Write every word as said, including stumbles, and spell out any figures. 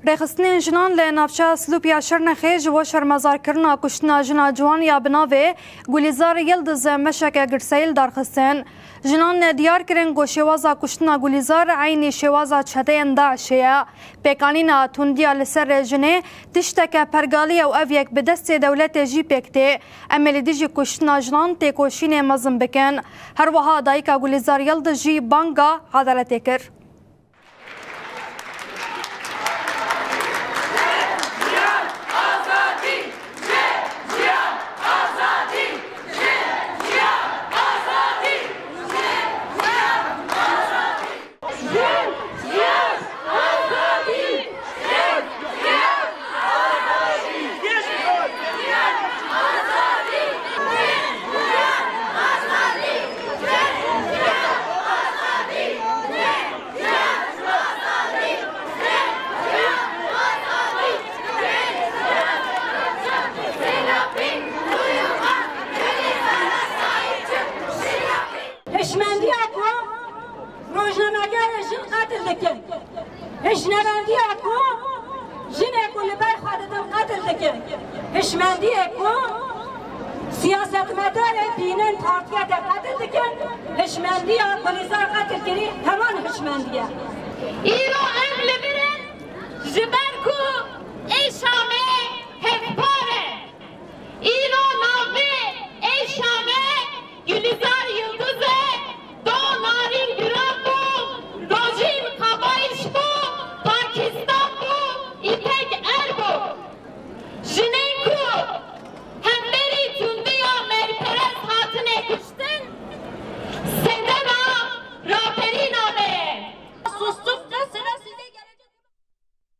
Rêxistinên jinan li navçeya Silûpiya Şirnexê ji bo şermezarkirina kuştina jina ciwan ya bi navê Gulîzar Yildiz meşeke girseyî li dar xistin. Jinan diyar kirin ku şêwaza kuştina Gulîzar eynî şêwaza çeteyên DAIŞê ye. Pêkanîna tundiya li ser jinê tişteke pergalî ye û ev yek bi destê dewletê jî pêk tê. Em ê li dijî kuştina jinan têkoşînê mezin bikin. Her wiha dayika Gulîzar Yildiz jî banga edaletê kir. Hişmendiya ku rojnamegerê jin qetil dikin. Hişmendiya ku jinê ku li ber xwe didin qetil dikin. Hişmendiyê ku siyasetmedarê bînin partiyeke qetil dikin. Hişmendiya Gulîzar qetil kirî heman hişmendiye. Îro em li